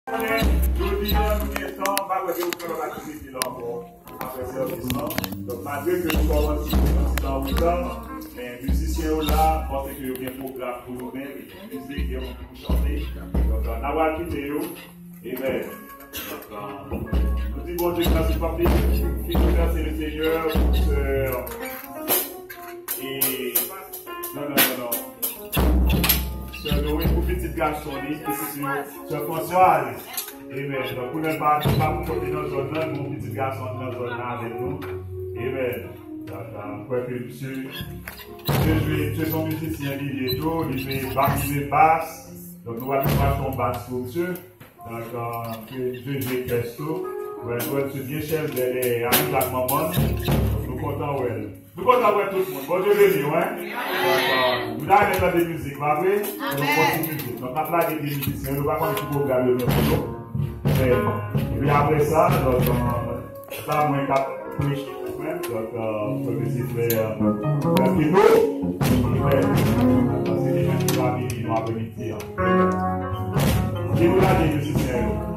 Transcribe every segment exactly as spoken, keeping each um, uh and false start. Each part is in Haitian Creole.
Jodi a, nou gen tan, pa kwè ke nou kapab aktivite la ankò. Apre sèvis lan. Donk, malgre ke nou kòmanse, nou kòmanse nan reta, men mizisyen yo la, m panse ke yo gen pwogram pou yo menm, yo gen mizik, yo gen moun ki pou chante. Donk, n a pral kite yo. Amen. Donk, nou di Bondye grasi, n ap di, ki grasi le Seigneur pou sè, e, non, non, non, non. Sè Dorine pou pitit gason li, pitit li, sè Françoise. Amen. Donk, kounye a, pa, pa pou kote nan zòn nan, nou pitit gason nan zòn nan avèk nou. Amen. Donk, euh, m kwè ke misye, misye jwe, misye se yon mizisyen, li ye tou, li jwe ba-, li jwe bas. Donk, nou pral, nou pral fè yon bas pou misye. Donk, euh, misye, misye jwe kès tou. Wè, nou wè misye byen chèlbè, lè, avèk ak manman l. Donk, nou kontan wè l. Nou kontan wè tout moun. Bondye beni w, en. Donk, euh, nou ta renmen tande mizik, pa vre? Donk, fò ti mizik. Donk, n ap lage de mizisyen. Nou pa konnen ki pwogram yo gen pou nou. Men, epi apre sa, donk, euh, sa mwen k ap preach mwen. Donk, euh, premye se frè, euh, frè Pino. Frè, se li menm ki va vini nou apremidi an. Ki nou lage mizisyen yo?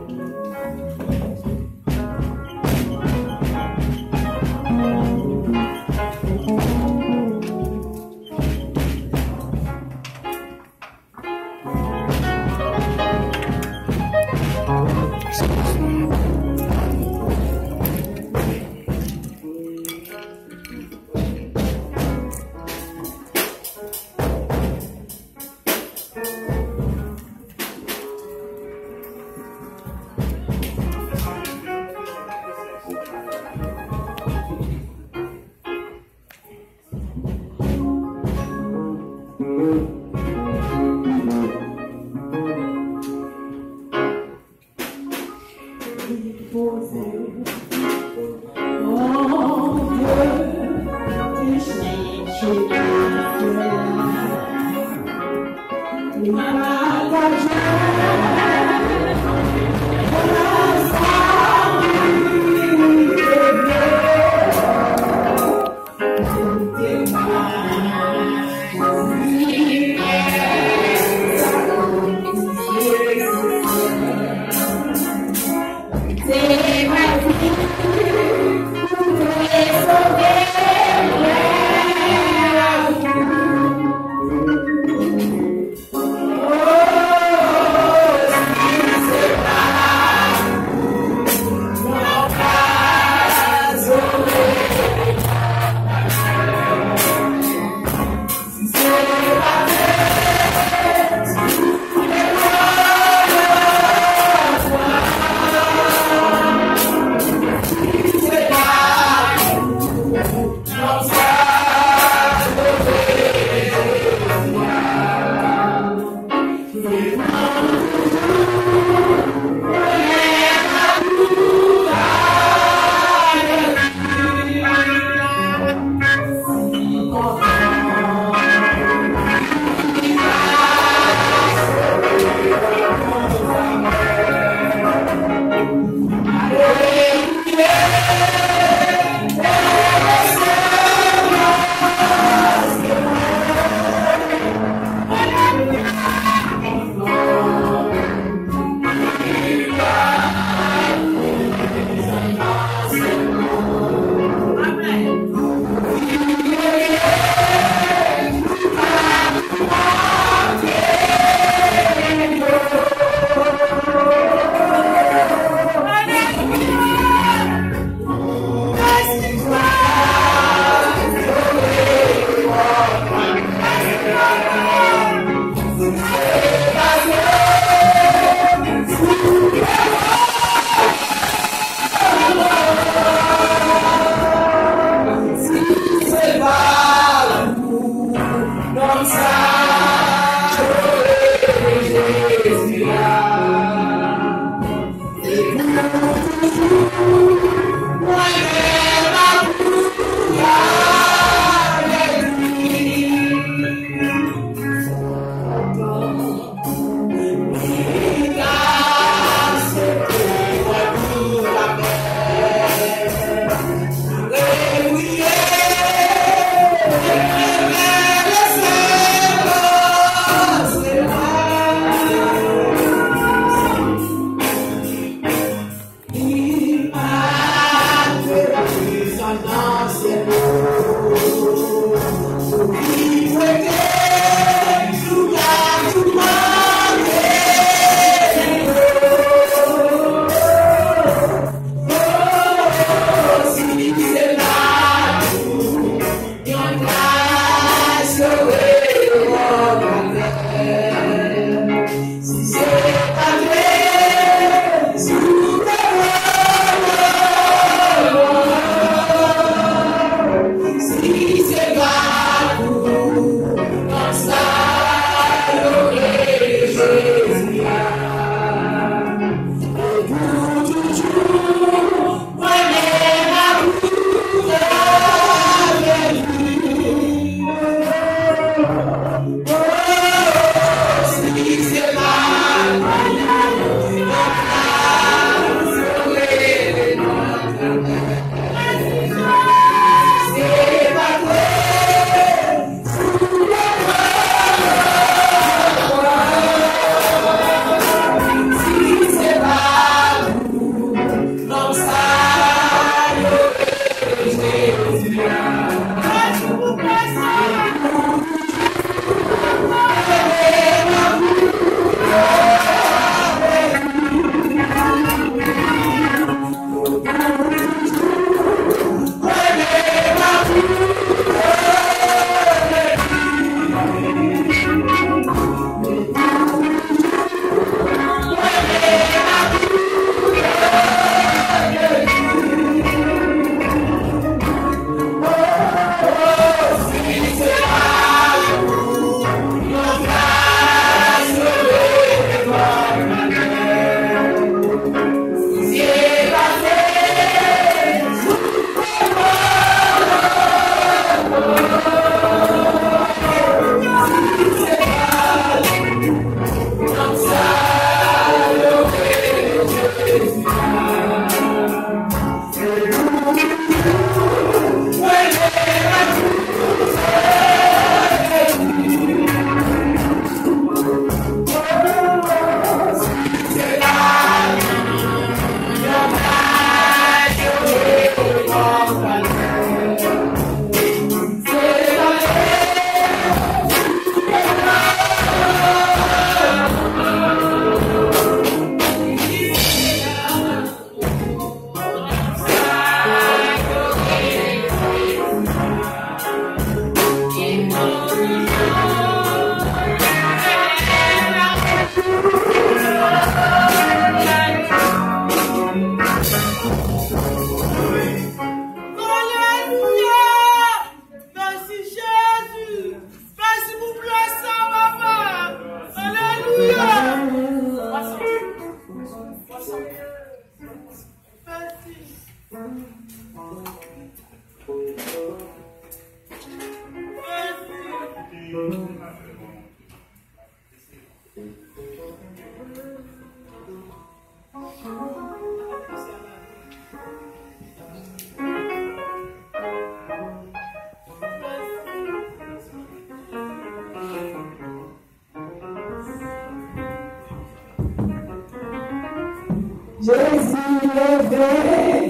Jezi leve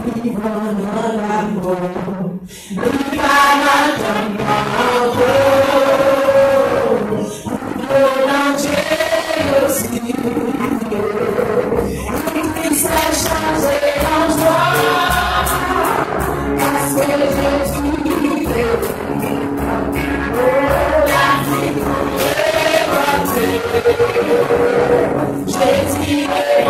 vivan nan lamò. Li pa nan tonm nan ankò. Pou danje yo siye. Pou tristès chanje an jwa. Paske Jezi leve.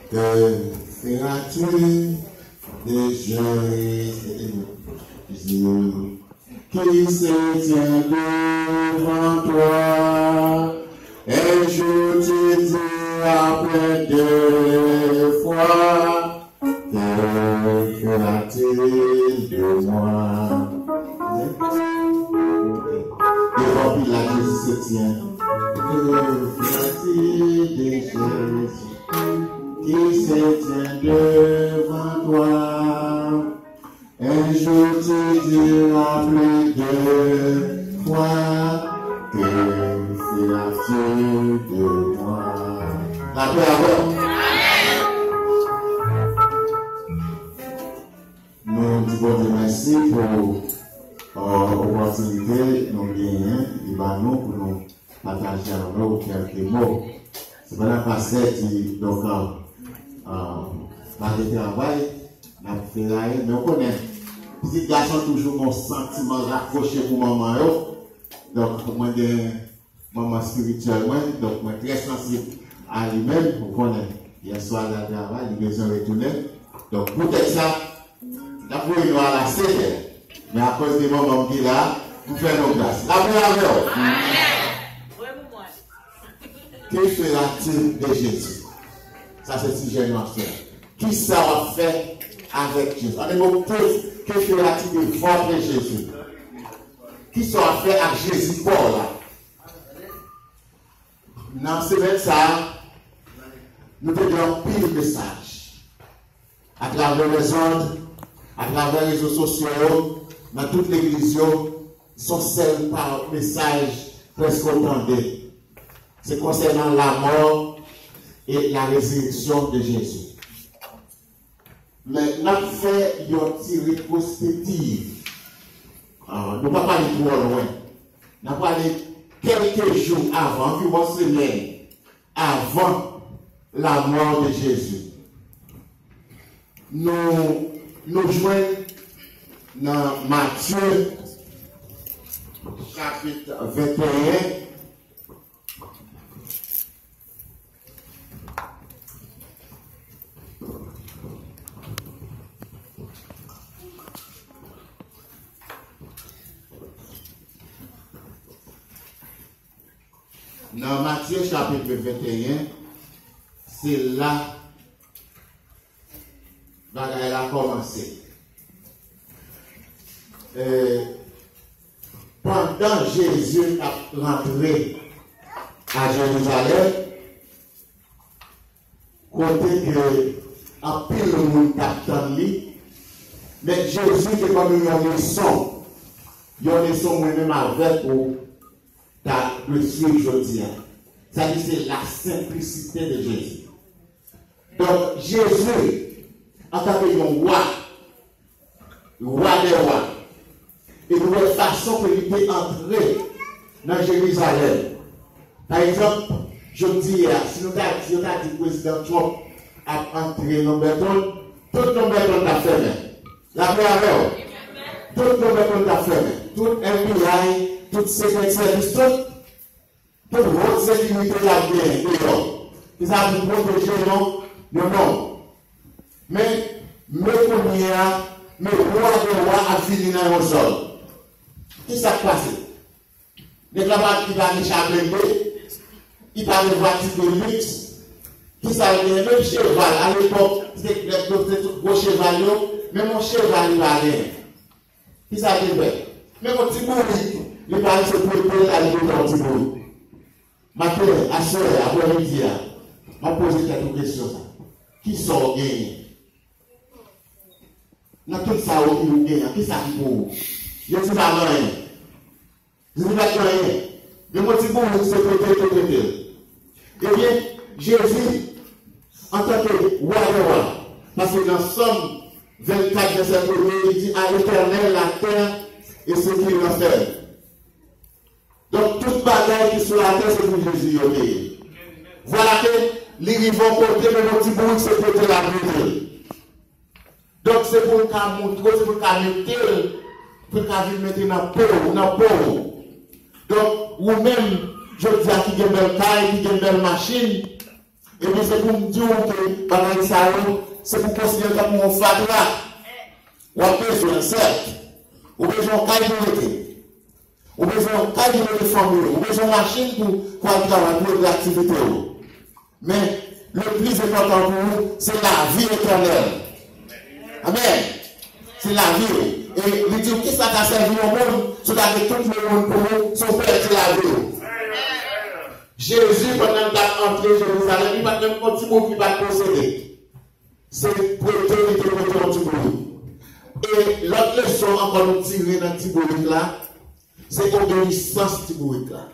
Que feras-tu de Jésus qui se tient devant toi? Un jour tu diras plein de foi, que feras-tu de moi? Devan Pilat, Jezi se tyen. Que feras-tu de Jésus qui se tient devant toi? Un jour tu diras plein de foi, que feras-tu de moi? Lapè avè w. Nou di Bondye mèsi pou, euh, opòtinite nou genyen, li ban nou pou nou pataje avè w kèlke mo. Se pandan pastè di, donk, euh, euh, pa gen travay, n ap feraye, men w konnen, pitit gason toujou gen yon santiman rakwoche pou manman yo. Donk, mwen gen manman espirityèl mwen, donk mwen trè sansib a li menm, ou konnen, yè swa l al travay, li bezwen retounen. Donk, poutèt sa, n ap voye nou al a sèt è, men akoz de manman m ki la, m fè nou gras. Lapè avè w. Que feras-tu de Jésus? Sa se sijè nou aswè. Kisa w ap fè avèk Jezi? Ann nou poze, que feras-tu de votre Jésus? Kisa w ap fè ak Jezi pa w la? Nan semèn sa a, nou te gen anpil mesaj. Atravè lèzond, atravè rezo sosyo yo, nan tout legliz yo, se yon sèl pa mesaj prèske w tande. Se konsènan lamò e la rezireksyon de Jezi. Men n ap fè yon ti retwospektiv. Ah, nou pa prale twò lwen. N ap prale kèlke jou avan, anviwon semèn avan lamò de Jezi. Nou, nou jwenn nan Matye, chapit venteyen, nan Matye chapit venteyen, se la bagay la kòmanse. E, pandan Jezi t ap rantre a Jerizalèm, kote ke anpil moun t ap tann li, men Jezi te ban nou yon leson, yon leson mwen menm avèk ou ta dwe swiv jodi a. Sa di se la senplisite de Jezi. Donk, Jezi, antanke yon wa, wa dè wa, e nou wè fason ke li te antre nan Jerizalèm. Pa egzanp, jodi a, si nou ta di, yo ta di prezidan Trump ap antre nan Bèton, tout nan Bèton t ap fèmen. Lapè avè w. Tout nan Bèton t ap fèmen. Tout F B I, tout Secret Service, tout. Tout wòt sekirite y ap genyen deyò. Ki sa pou pwoteje yon, yon nonm. Men, men kounye a, men wa dè wa ap vini nan yon zòn. Ki sa k pase? Nèg la pa, li pa gen cha blende, li pa gen vwati de liks. Ki sa l genyen? Menm cheval, alepòk, se nèg yo te tout gwo cheval yo, menm yon cheval li pa genyen. Kisa l te fè? Men yon ti bourik, li pa rete prete l, al jete yon ti bourik. Maten, aswè, aprèmidi a, m ap poze tèt ou kesyon sa. Kisa w genyen? Nan tout sa ou, ou genyen an, kisa ki pou ou? Jezi pa gen anyen. Jezi pa gen anyen. Men yon ti bourik, se prete l te prete l. Ebyen, Jezi, antanke wa dè wa, paske nan Sòm vennkat, vèsè premye, li di, à l'Éternel la terre et ce qu'il en fait. Donk, tout bagay ki sou latè, se pou Jezi yo te ye. Vwala ke li rive yon kote, men yon ti bourik, se prete l ap prete l. Donk, se pou l ka montre w, se pou l ka mete l, pou l ka vin mete nan po w, nan po w. Donk, ou menm, jodi a, ki gen bèl kay, ki gen bèl machin, Ebyen, se pou m di w ke bagay sa yo, se pou konsidere tankou yon fatra. W ap bezwen l, sèt. Ou bezwen yon kay pou w rete. Ou bezwen yon kay pou w rete fanmi w. Ou bezwen yon machin pou, pou al travay, pou regle aktivite w. Men, le plis enpòtan pou ou, se lavi etènèl. Amèn. Se lavi w. E li di w, kisa ka sèvi yon moun si w ta gen tout lemonn pou ou, si w pèdi lavi w? Jezi, pandan l t ap antre Jerizalèm, li pa t menm gon ti bouk li pa t posede. Se prete li te prete yon ti bourik. E lòt leson ankò nou tire nan ti bourik la, se obeyisans ti bourik la.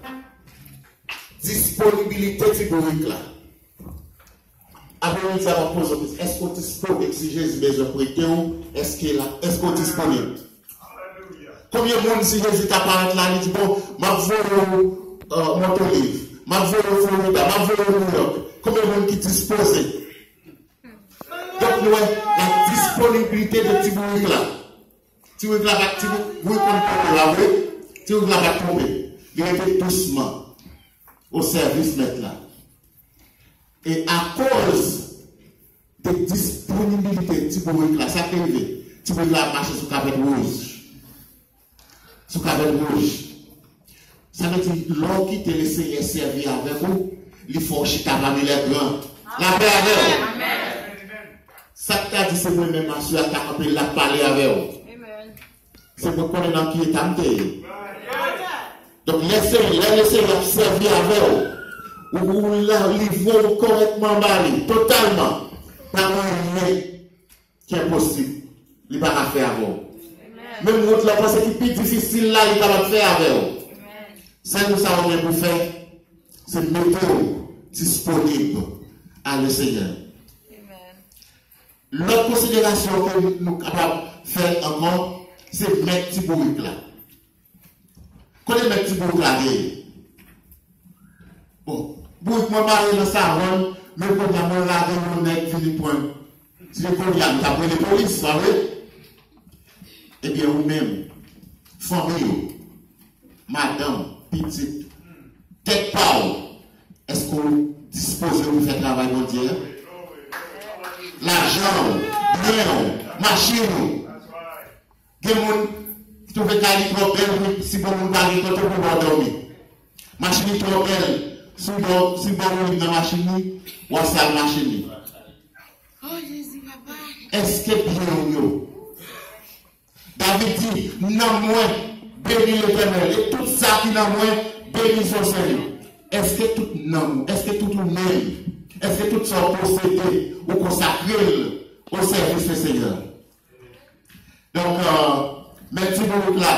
Disponibilite ti bourik la. Apre midi a, m ap poze w kesyon, èske w disponib si Jezi bezwen prete w, èske la, èske w disponib? Konbyen moun si Jezi ta parèt la, li di, bon, m ap voye w, euh, Montoliv, m ap voye w Florida, m ap voye w New York. Konbyen moun ki dispoze? Donk, nou wè la disponibilite de ti bourik la. Ti bourik la pa, ti bou-, bourik konn twonpe la, wi. Ti bourik la pa twonpe. Li rete dousman o sèvis mèt la. E akoz de disponibilite ti bourik la, sa k te rive? Ti bourik la ap mache sou kapèt wouj. Sou kapèt wouj. Sa vle di, lè w kite Lesenyè sèvi avèk ou, li fè w chita pami lègran. Lapè avè w. Sa k ta di se mwen menm aswè a k ta kanpe la pale avè w. Se mwen k konnen nan ki eta m te ye. Donk, lè se, lè Lesenyè ap sèvi avè w, ou, ou la, livre w kòrèkman ba li, totalman, pa gen anyen ki enposib, li pa ka fè avè w. Menm wout la w panse ki pi difisil la, li kapab fè avè w. Sèl sa w gen pou fè, se mete w disponib a Lesenyè. Lòt konsiderasyon ke nou kapab fè ankò, se mèt ti bourik la. Kote mèt ti bourik la ye? Bon, bourik mwen mare nan savann, men kounye a mwen lage yon nèg vini pran. Si se kounye a, m t ap rele polis, pa vre? Ebyen, ou menm, fanmi w, madanm, pitit, tèt pa w, èske w dispoze pou fè travay Bondye a? Lajan w, byen w, machin ou. Gen moun ki twouve kay li twò bèl, wi, si bon moun pa gen kote pou ba w dòmi. Machin li twò bèl, si w bò, si bon moun nan machin li, w ap sal machin li. Èske byen w yo? David di, nanm mwen, beni Letènèl, e tout sa ki nan mwen, beni son sen li. Èske tout nanm ou, èske tout ou menm, èske tout sa w posede, ou konsakre l o sèvis Lesenyè? Donk, euh, men ti bourik la,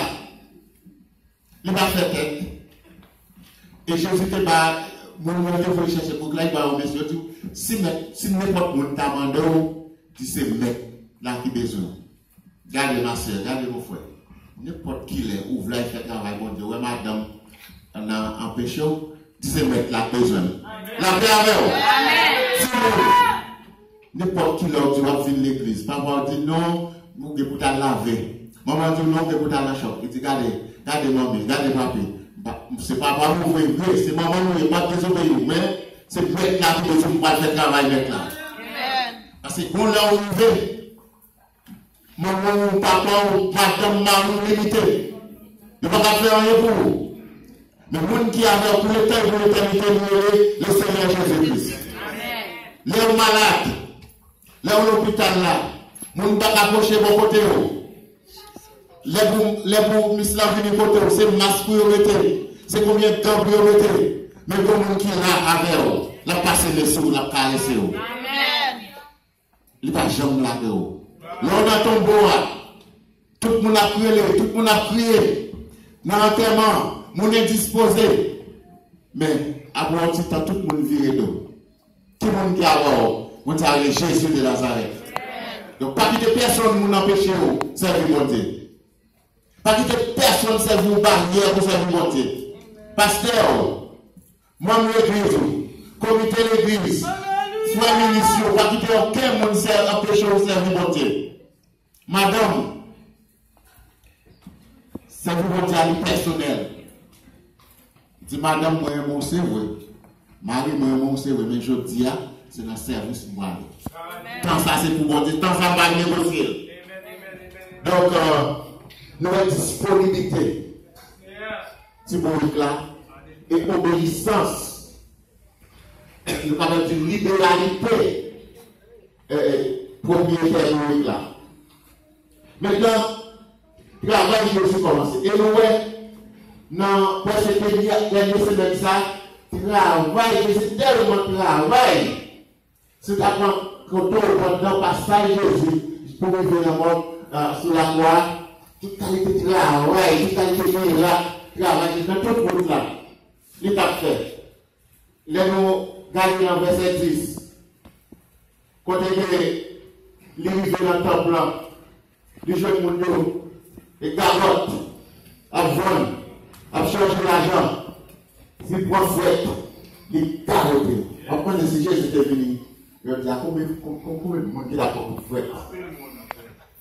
li pa fè tèt. E Jezi te ba, moun nan te voye chèche bourik la, li ba yon mesye, yo di, si mèt, si nenpòt moun ta mande w, di se mèt la ki bezwen w. Gade, ma sè, gade, mon frè. Nenpòt ki lè ou vle al fè travay Bondye, ou wè madanm nan anpeche w, di se mèt la k bezwen l. Lapè avè w. Timoun, nenpòt ki lè w di w ap vin legliz, papa w di non, ou gen pou t al lave. Manman di w non, ou gen pou t al nan chòp. Li di, gade, gade manmi, gade papi. Se papa nou vre, vre, se manman nou ye, m ap dezobeyi w, men se mèt la ki bezwen pou al fè travay mèt la. Paske gon lè ou rive, manman w, papa w, madanm, mari w limite. Yo pa ka fè anyen pou ou. Men moun ki avè w pou letan e pou letènite, li rele Lesenyè Jezi Kris. Lè w malad, lè w lopital la, moun pa ka pwoche bò kote w. Lè pou, lè pou mis lan vini kote w, se mas pou yo mete, se konbyen gan pou yo mete. Men gon moun ki la avè w, l ap pase men sou ou, l ap karese w. Li pa janm lage w. Lè w nan tonbo a, tout moun ap rele, tout moun ap kriye. Nan antèman, moun endispoze. Men, apre yon ti tan, tout moun vire do. Ki moun ki avè w? Moun sa rele Jezi de Nazarèt. Donk, pa kite pèsonn moun anpeche w sèvi Bondye. Pa kite pèsonn sèvi w baryè pou sèvi Bondye. Pastè w, manm legliz ou, komite legliz, frè minis yo, pa kite okenn moun sè-, anpeche w sèvi Bondye. Madanm, sèvi Bondye a li pèsonèl. Di, madanm, mwen renmen w, se vre. Mari, mwen renmen w, se vre. Men jodi a, Se nan sèvis m prale. Tan sa se pou Bondye. Tan sa m pa negosye l. Donk, euh, nou wè disponibite ti bourik la e obeyisans, nou kapab di liberalite, eh, eh, pwopriyetè bourik la. Mentnan, travay Jezi kòmanse. E nou wè, nan prèske dènye, dènye semèn sa, travay Jezi tèlman travay, si w ta pran foto pandan pasaj Jezi pou rive nan mò, euh, sou lakwa, tout kalite travay, tout kalite mirak, travay Jezi nan tout wout la, li t ap fè. Lè nou gade nan vèsè dis, kote ke li rive nan tanp lan, li jwenn moun yo e gagòt, ap vann, ap chanje lajan, li pran frèt, li gagote. W ap konnen si Jezi te vini jodi a, konbyen, kon- kon- konbyen moun ki t ap pran frèt?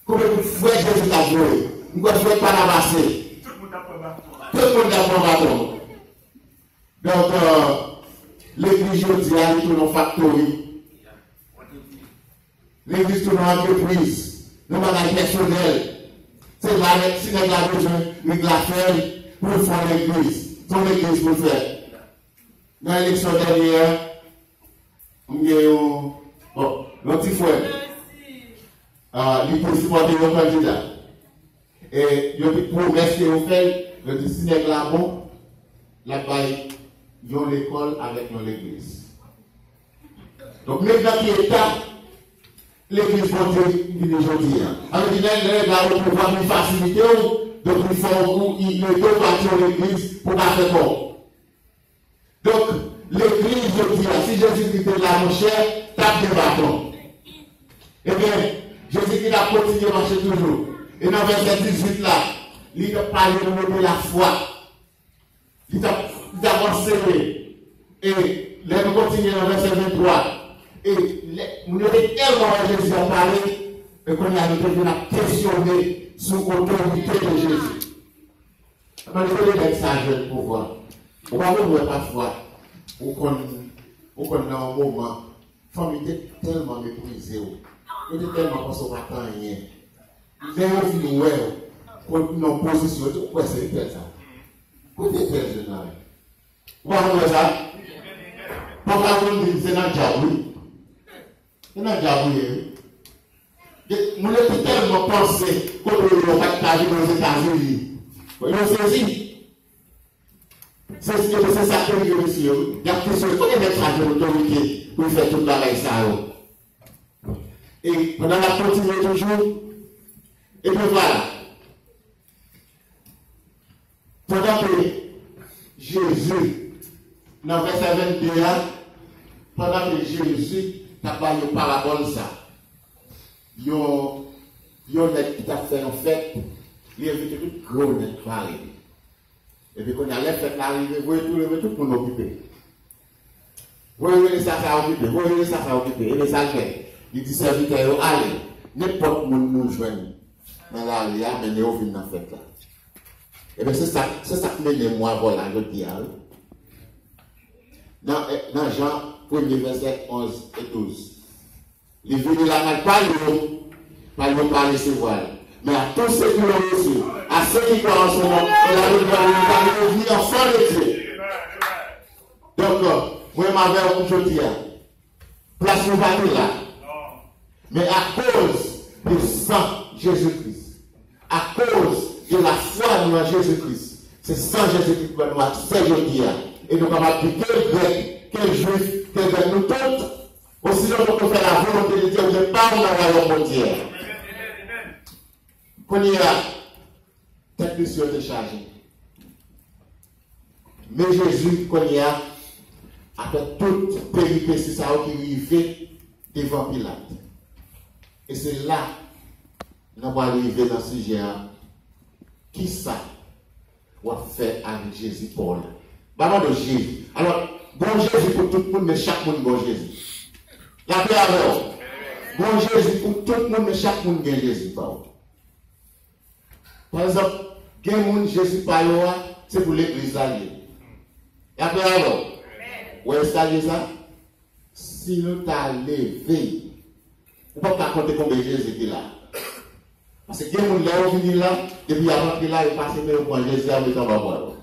Konbyen kout frèt Jezi t ap voye? M kwè frèt pa t ap ase. Tout moun t ap pran baton. Donk, euh, legliz jodi a, li tounen yon faktori. Legliz tounen yon antrepriz, yon bagay pèsonèl. Se la, si nèg la bezwen règle afè l, pou l fè yon legliz. Se yon legliz pou l fè. Nan eleksyon dènye a, m gen yon, bon, yon ti frè m, ah, li te sipòte yon kandida. E yo te pwomès ke yo fè l, yo di si nèg la bon, l ap bay yon lekòl avèk yon legliz. Donk, menm nan ki eta legliz Bondye vini jodi a. Sa vle di, lè, lè nèg la o pouvwa, li fasilite w, donk li fè w, li ede w bati yon legliz pou w ka fè kò w. Donk, legliz jodi a, si Jezikri te la, monchè, t ap gen baton. Ebyen, Jezikri t ap kontinye mache toujou. E nan vèsè dizuit la, li t ap pale nou de lafwa. Li t ap, li t ap anseye. E lè nou kontinye nan vèsè venntwa, e lè, moun yo te tèlman wè Jezi ap pale, e kounye a, yo te vin ap kesyone sou otorite de Jezi. Mande kote nèg sa jwenn pouvwa. Ou pa konn wè pafwa, ou konn, ou konn nan yon moman, fanmi te tèlman meprize w, yo te tèlman panse w pa t anyen. Lè yo vin wè w, konn nan yon pozisyon, yo di, ou kwè se entèl sa? Kote entèl jwenn la menm? Ou pa konn wè sa? Pafwa moun di, se nan dyab, wi. Se nan dyab ou ye, wi. Gen moun yo te tèlman panse kote yo pa t ka vin Ozetazini. Yo sezi. Se, se, se sa k te rive mesye yo, wi. Y ap kesyone, kote nèg sa jwenn otorite pou l fè tout bagay sa yo? E pandan l ap kontinye toujou, epi vwala. Pandan ke Jezi, nan vèsè vennde a, pandan ke Jezi t ap bay yo parabòl sa, yon, yon nèg ki t ap fè yon fèt, li envite tout gwo nèg pale li. Epi kounye a, lè fèt la rive, voye tou, voye tout moun okipe. Voye rele sa sa okipe, voye rele sa sa okipe. Ebyen sa l fè, li di sèvitè yo, ale, nenpòt moun nou jwenn nan lari a, mennen yo vin nan fèt la. Ebyen se sa, se sa k mennen mwa vòlè a jodi a, wi. Nan, nan Jan premye vèsè onz e douz. Li vini lakay pa l yo, pa l yo pa resevwa l. Mais à tous ceux qui l'ont reçu, à ceux qui croient en son nom, il a donné le pouvoir de devenir enfants de Dieu. Donk, mwen menm avè w jodi a, plas nou pa te la. Men akoz de san Jezi Kris, akoz de lafwa nou an Jezi Kris, se san Jezi Kris ki ban nou aksè jodi a. E nou kapab di, ke l grèk, ke l jwif, ke grèk, nou tout, osi lontan ke w fè la volonté de Dieu, ou gen pa w nan wayòm Bondye a. Kounye a, tèt mesye yo te chaje. Men Jezi, kounye a, apre tout peripesi sa yo ki rive devan Pilat. E se la, nou pral rive nan sijè a. Kisa w ap fè avèk Jezi pa w la? M pa mande w Jezi. Alò, gon Jezi pou tout moun, men chak moun gon Jezi. Lapè avè w. Gon Jezi pou tout moun, men chak moun gen Jezi pa w. Pa egzanp, gen moun Jezi pa yo a, se pou legliz la l ye. Lapè avè w. Ou wè eskalye sa? Si nou ta leve, ou p ap ka konte konbyen Jezi ki la. Paske gen moun, lè yo vini la, depi y ap antre la, yo pase men yo pran Jezi a, yo mete anba bra yo.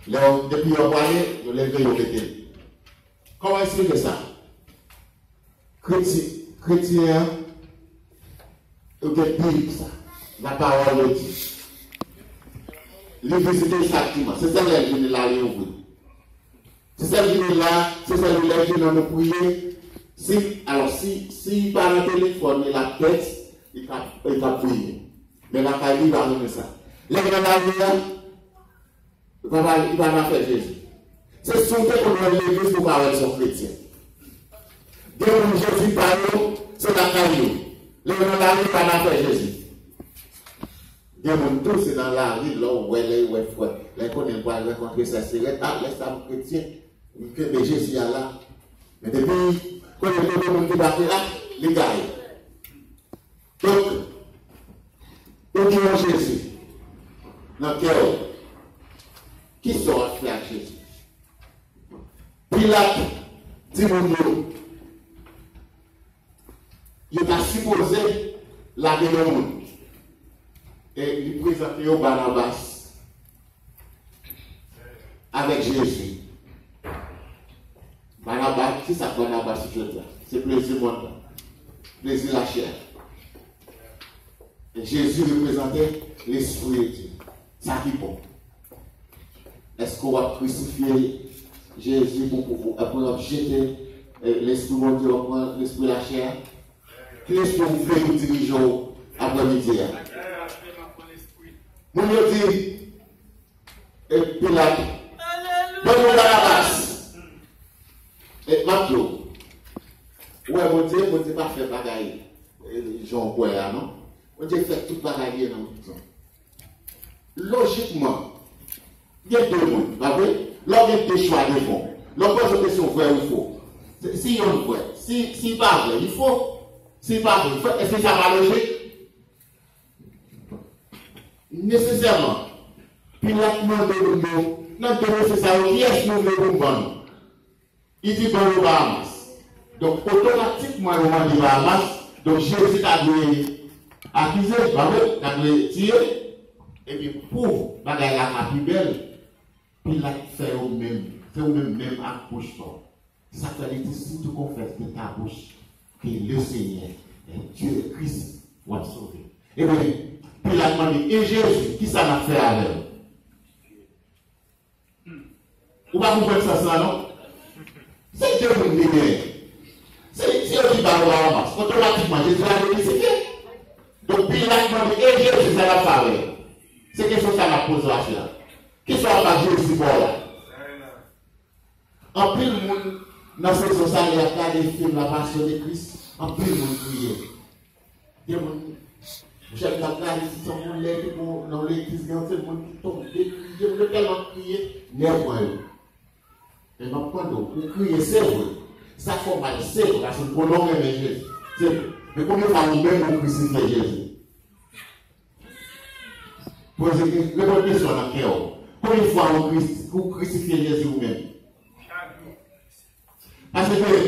Lè yo, depi yo prale, yo leve, yo mete l. Kòman eksplike sa? Kretyen, kretyen an, yo gen Bib sa. Lapawòl yo di. Li vizite chak dimanch. Se sèl lè l vini la, li ouvri. Se sèl vini la, se sèl lè vini la nou priye. Si, alò, si, si pa nan telefòn, li la tèks, li ka, li ka priye. Men lakay li, li pa renmen sa. Lè nan lari a, li pa, li pa nan afè Jezi. Se si w te konn wè l legliz pou w ka wè l se yon kretyen. Gen moun Jezi pa yo, se lakay yo. Lè nan lari, li pa nan afè Jezi. Gen moun tou, se nan lari, lè w wè, lè yo wè frè, lè yo konnen l pral rankontre sè Serèt, a, lè sa m kretyen, m kenbe Jezi a la. Men depi kote kote moun ki pa te la, li gaye. Donk, ou gen yon Jezi nan kè w. Kisa w ap fè ak Jezi? Pilat di moun yo, yo ta sipoze lage yon moun. E li prezante yo Banabas avèk Jezi. Banabas, kisa k Banabas jodi a? Se plezi mond lan, plezi lachè a. E Jezi reprezante Lespri de Dye, sa ki bon. Èske w ap krisifye Jezi pou, pou, pou, apre w ap jete, eh, Lespri Bondye, w ap pran lespri lachè a? Ki lespri w vle pou dirije w aprèmidi a? Moun yo di, e Pilat, ban nou Banabas. E m ap di w, ou wè Bondye, Bondye pa fè bagay, e, jan w kwè a, non. Bondye fè tout bagay byen nan tout tan. Lojikman, gen de moun, pa vre? Lè w gen de chwa devan w, lè w poze w kesyon vrè ou fo, si, si yonn vrè, si, si pa vrè, li fo. Si pa vrè, li fo. Èske sa pa lojik? Nesesèman, Pilat mande moun yo, nan de mesye sa yo, kiyès nou vle pou m ban nou? Li di, ban nou Bahamas. Donk, otomatikman, yo mande Bahamas. Donk, Jezi ta dwe akize, pa vre? Ta dwe tiye. Epi, pou bagay la ka pi bèl, Pilat fè yo menm, fè yo menm, menm ak bouch pa w. Sa fè li di, si tu confesses de ta bouche que le Seigneur est Dieu et Christ, w ap sove. Ebyen, Pilat mande, e Jezi, kisa n ap fè avè l? Ou pa konprann sans la, non? Se de moun li genyen. Se, se yo ki ba yo Bahamas. Otomatikman, Jezi lage li site. Donk, Pilat mande, e Jezi, sa n ap fè avè l? Se kesyon sa n ap poze w aswè a. Kisa w ap ba Jezi pa w la? Anpil moun nan sezon sa, lè y ap gade fim La Passion de Christ, anpil moun kriye. Gen moun, monchè, m t ap gade si se yon moun lè ki bon nan legliz, gen yon seri moun ki tonbe kriye, moun yo tèlman kriye, nèv pran yo. Men m ap mande w, ou kriye, se vre. Sa fè w mal, se vre, paske m konnen w renmen Jezi. Se vre. Men konbyen fwa ou menm ou krisifye Jezi? Poze ke-, reponn kesyon nan kè w. Konbyen fwa ou kris-, ou krisifye Jezi ou menm? Paske,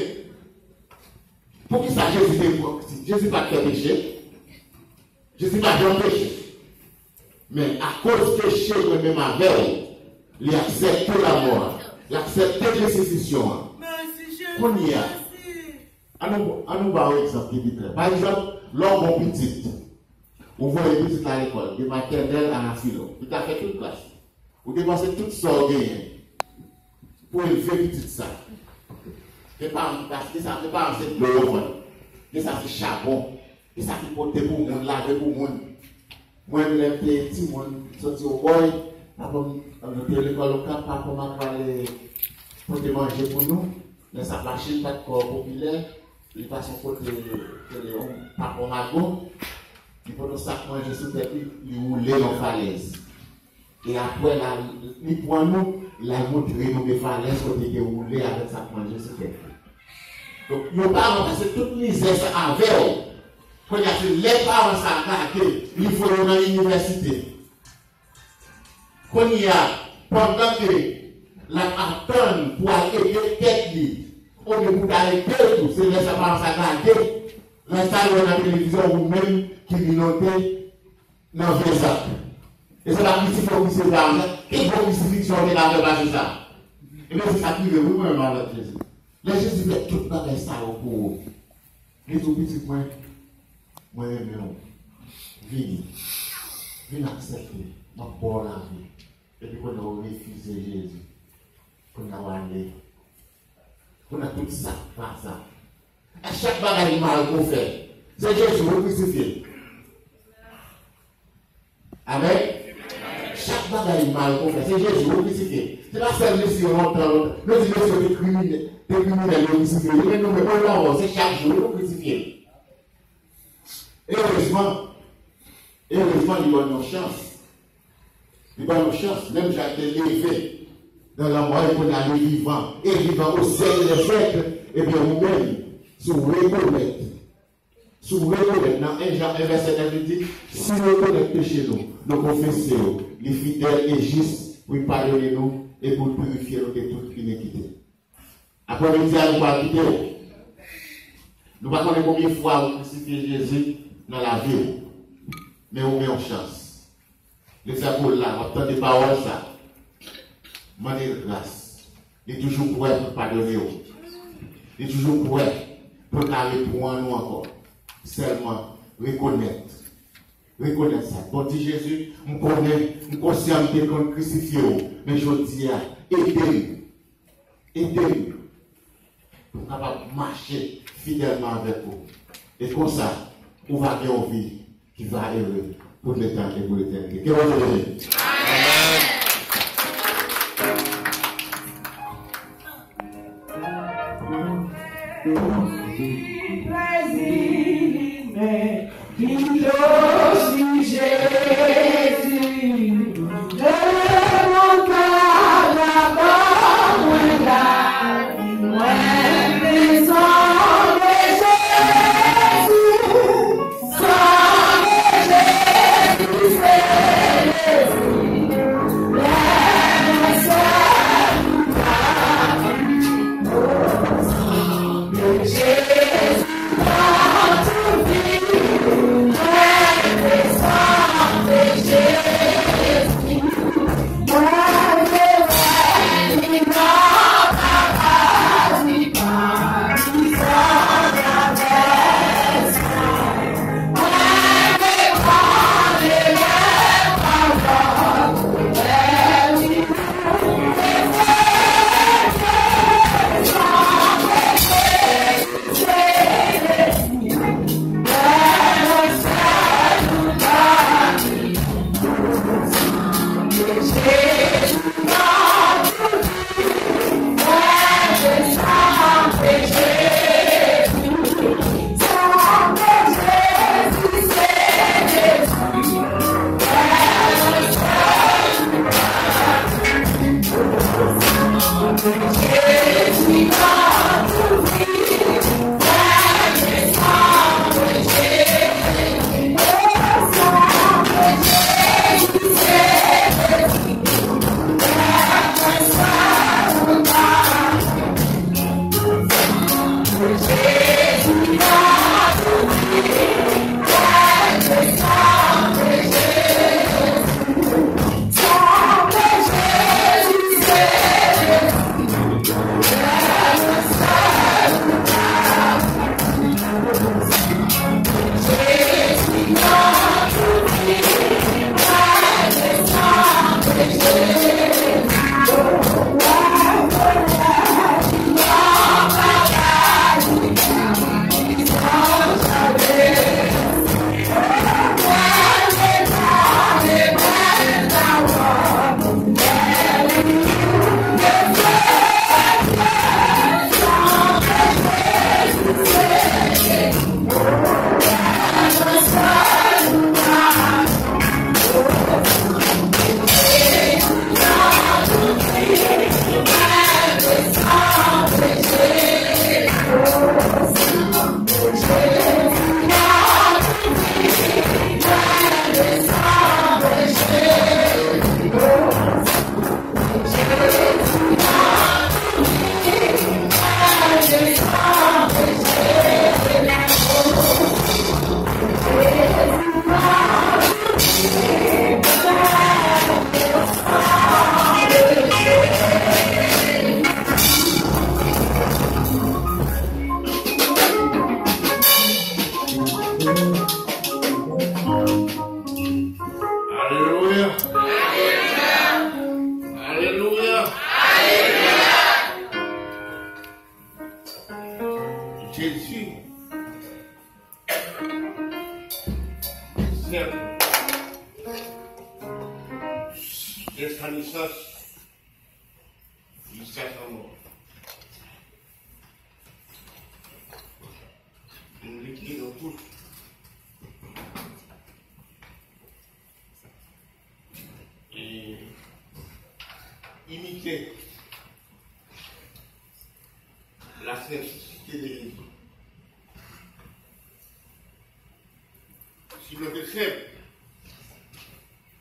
poukisa Jezi te pran, Jezi pa t fè peche? Jezi pa janm peche. Men, akoz peche mwen menm avè w, li aksepte lanmò a, li aksepte krisifisyon an. Kounye a, ann nou, ann nou ba yon egzanp ki pi klè. Pa egzanp, lè w gon pitit, ou voye pitit la lekòl, de matènèl a la filo. Li ta fè tout klas. Ou depanse tout sa w genyen pou elve pitit sa. Gen paran ki pase, gen sa, gen paran se dlo yo vann. Gen sa se chabon. Gen sa ki pote pou moun, lave pou moun. Mwen, lè m te timoun, soti Wobòy, papa m, nou te lekòl Okap, papa m ap pale pote manje pou nou. Lè sa, machin pa t twò popilè, li pase yon kote, kote yon papa mago, li pote yon sak manje sou tèt li, li woule yon falèz. E apre la, li pran nou, l al montre nou de falèz kote li te woule avèk sak manje sou tèt li. Donk, yon paran pase tout mizè sa avè w. Kounye a, se lè paran sa lage, li voye w nan inivèsite. Kounye a, pandan ke l ap atann pou al ede tèt li, Olye pou ta rete tou, se lè sa paran sa gade. Lè sa yo nan televizyon ou menm ki minote nan ven zak. E se pa krisi fè w krisi fè avan, ki bon krisifiksyon te ka fè pase sa? Ebyen, se sa k rive, wi, mwen menm avèk Jezi. Lè Jezi fè tout bagay sa yo pou ou, li di w, pitit mwen, mwen renmen w. Vini. Vin aksepte. M ap ba w lavi. Epi kounye a w refize Jezi. Kounye a w ale. Kounye a tout sa k pa sa. A chak bagay mal ke w fè, se Jezi w krisifye. Amèn. Chak bagay mal ke w fè, se Jezi w krisifye. Se pa sèl mesye lontan, lontan. Nou di mesye te kriminèl, te kriminèl yo krisifye. Li menm nou menm, mwen la, se chak jou yo krisifye. Erezman, erezman, li ban nou yon chans. Li ban nou chans, menm jan l te leve nan lanmò, e kounye a li vivan, e vivan o syèk dè syèk, ebyen, ou menm, si w rekonèt, si w rekonèt, nan en Jan en vèsè nèf, li di, si nou rekonèt peche nou, nou konfese yo, li fidèl e jis pou l padone nou e pou l pirifye nou de tout inikite. Aprèmidi a, nou pral kite w. Nou pa konnen konbyen fwa ou krisifye Jezi nan lavi w, men ou gen yon chans. Lè sa pou w la, w ap tande pawòl sa. Mande l gras. Li toujou prè pou l padone w. Li toujou prè pou l ka reprann ou ankò. Sèlman rekonèt. Rekonèt sa. Bon, di Jezi, m konnen, m konsyan m te konn krisifye w, men jodi a, ede m. Ede m pou m kapab mache fidèlman avèk ou. E konsa, ou va gen yon vi ki va ere pou letan e pou letènite. Ke Bondye beni. Amèn. Plezi li menm. Pito si Jezi, devan kaba mwen la, mwen bezwen de Jezi, san de Jezi se plezi, lè mwen sèl Jezi, sèl, dè sa nesans jiska sa mò. Nou lite nan tout. E imite la senplisite de Jezi. Si nou te senp,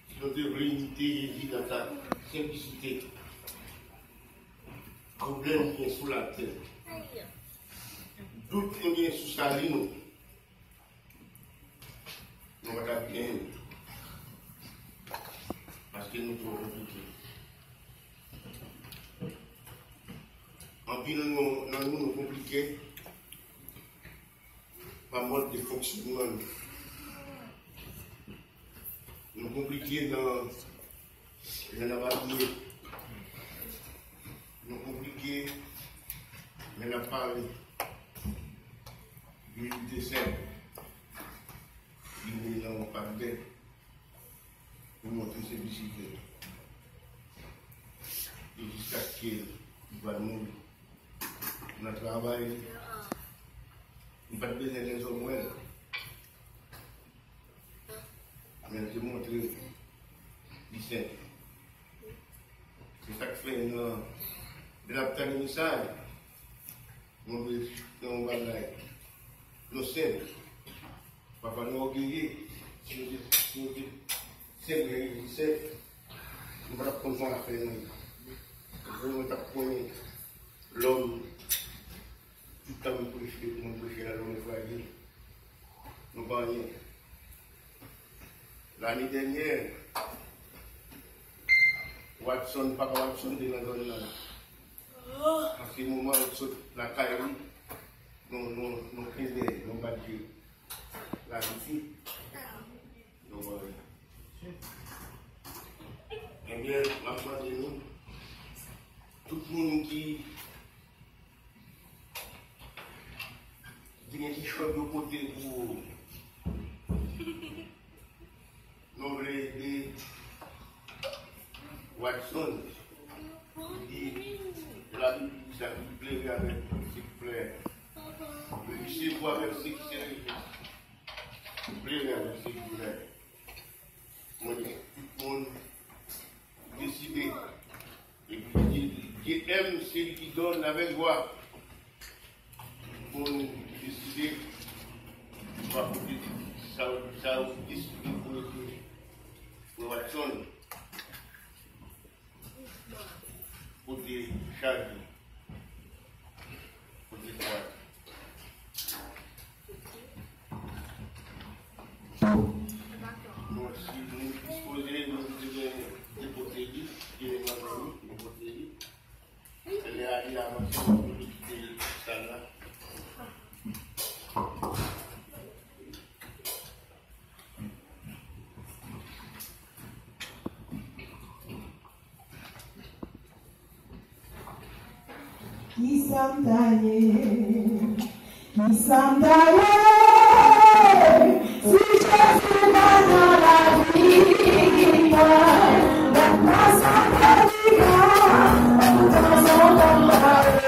si nou te vle imite Jezi nan sa senplisite, pwoblèm nou gen sou latè, dout nou gen sou sali nou, nou pa t ap genyen. Paske nou twò konplike. Anpil nou, nan nou, nou konplike pa mòd de fonksyonman nou. Nou konplike nan jan n ap abiye. Nou konplike jan n ap pale. Li te senp. Li vin nan yon pakèt pou montre senplisite. E jiskaske li pral mouri nan travay li, li pa t bezwen lèzòm wè l. Men l te montre li senp. Se sa k fè nan lè n ap tande mesaj, nou dwe fè yon bagay. Nou senp. Pafwa nou ògeye. Si nou te, si nou te senp, jan Jezi senp, nou pa t ap konn sa n ap fè nou. Nou t ap konnen lòm. Tout tan m preche, m preche la, lòm frajil. Nou pa anyen. Lane dènyè, Watson, papa Watson te nan zòn nan. Paske moman l sot lakay li, nou, nou, nou kenbe, nou bat je. Lavi fi. Nou anyen. Ebyen, m ap mande nou, tout moun ki Ki gen ti chòt yo pote pou nou vle ede Watson. Li di, Labib di sa, ki plere avèk sik flè. Li di, se pou avèk sik serye. Plere avèk sik flè. Mwen di, tout moun deside. Epi Dieu, Dieu aime celui qui donne avec joie. Moun ki deside, pa kote sa, sa ou deside pou ede. Pou Watson. Kote chaj li. Kote fwa. Bon, si nou dispoze, nou te gen depoze li, gen manman nou, depoze li. Lè a li avanse, nou te kite sal la. Kisa m ta ye? Kisa m ta ye? Si Jezi pa nan lavi mwen, mwen pa sanble li pa. Mwen pa sanble li pa.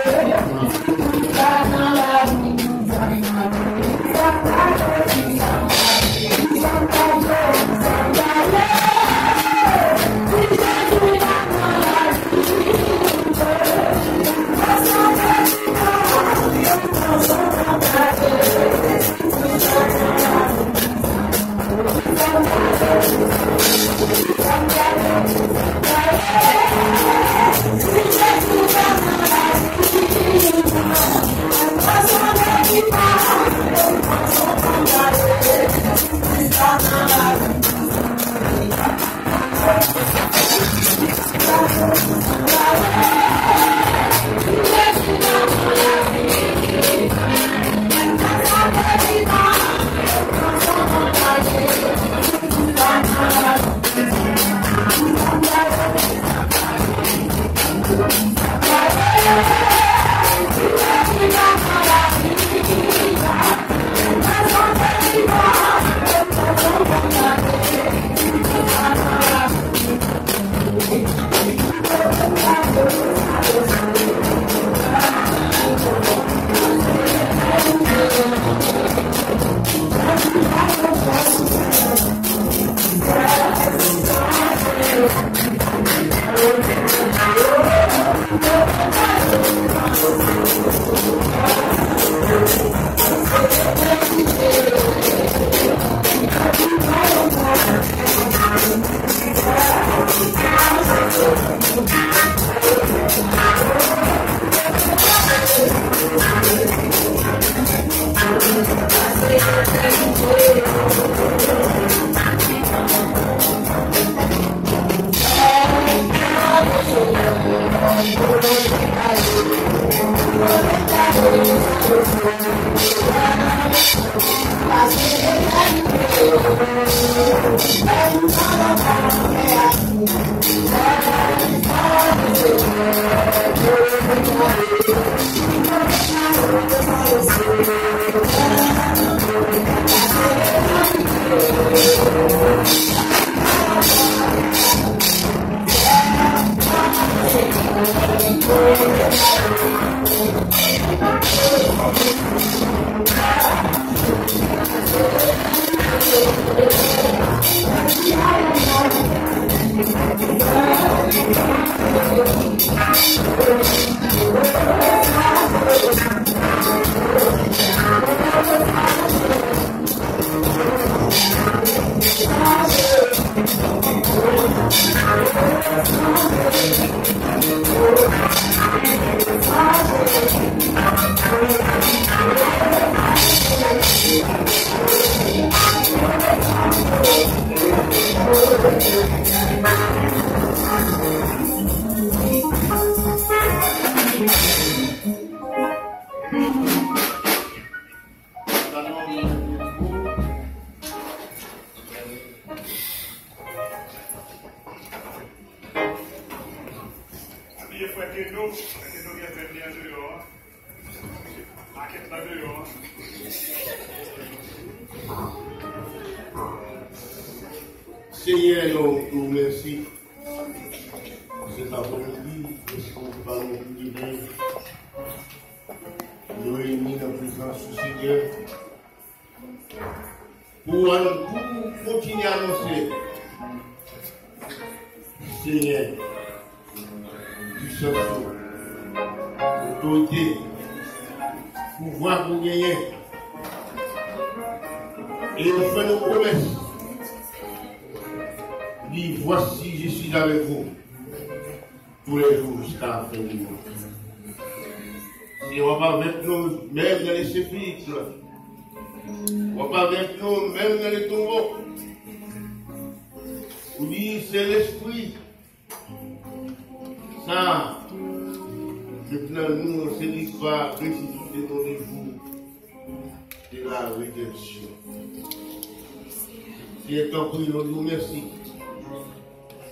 Pa bliye frè Keno, frè Keno gen fèt li an deyò a. Makèt la deyò a. Senyè, nou di w mèsi pou sèt aprèmidi, mèsi pou ba nou oportinite. Nou reyini nan prezans ou, Senyè, pou ann, pou kontinye anonse, Senyè, pisans ou, otorite, pouvwa ke w genyen. E ou fè nou pwomès, di, Voici, je suis avec vous tous les jours jusqu'à la fin du monde. Senyè, w ap avèk nou menm nan lese fizik lan. W ap avèk nou menm nan letonbo. Ou di se lespri sa ki nan nou, se li k va resisite nou le jou de la redenksyon. Senyè, tanpri, nou di w mèsi.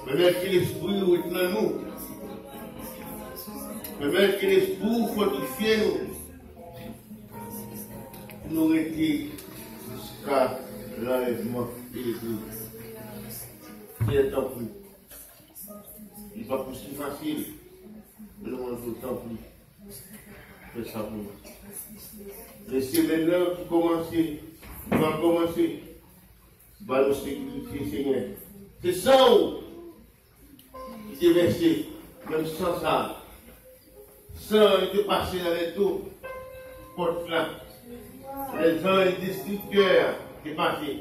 Pèmèt ke lespri w ret nan nou. Pèmèt ke lespri w fòtifye nou. Pou nou rete jiska lanlèvman de legliz. Senyè, tanpri. Li p ap posib fasil. Men nou mande w, tanpri, fè sa pou nou. Men semèn nan ki kòmanse, ki pral kòmanse, ba nou sekirite, Senyè. Se san w ki te vèse, menm san sa a. San an te pase nan lè tou pòt la. Lè zanj destriktè a te pase,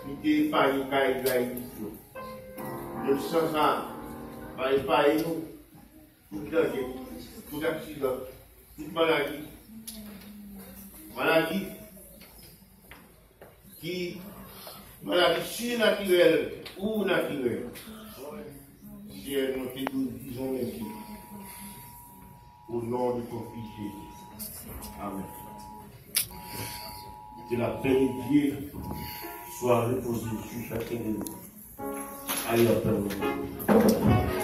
li te epaye kay Gayis yo. Menm san sa a va epaye nou. Tout danje, tout aksidan, tout maladi. Maladi ki, maladi sinatirèl ou natirèl. Senyè, nou te dwe dizon mèsi. Au nom de ton Fils Jésus. Amen. Que la paix de Dieu soit reposée sur chacun de nous. Allez, on peut.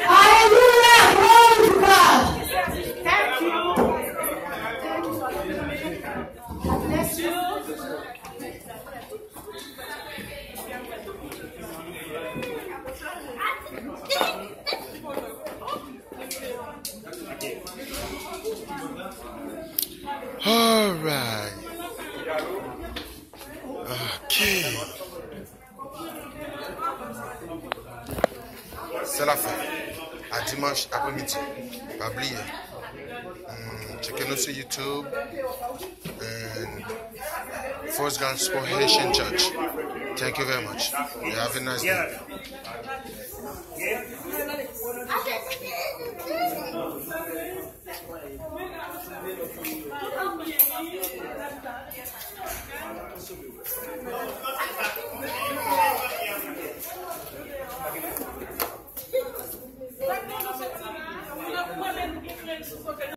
Hallelujah! Glory to God! Thank you. God bless you. Alright. Ok. Se la fen. A dimanch apremidi. Pa bliye. Hmm, tcheke nou sou YouTube. And First Gospel Haitian Church. Thank you very much. You have a nice day.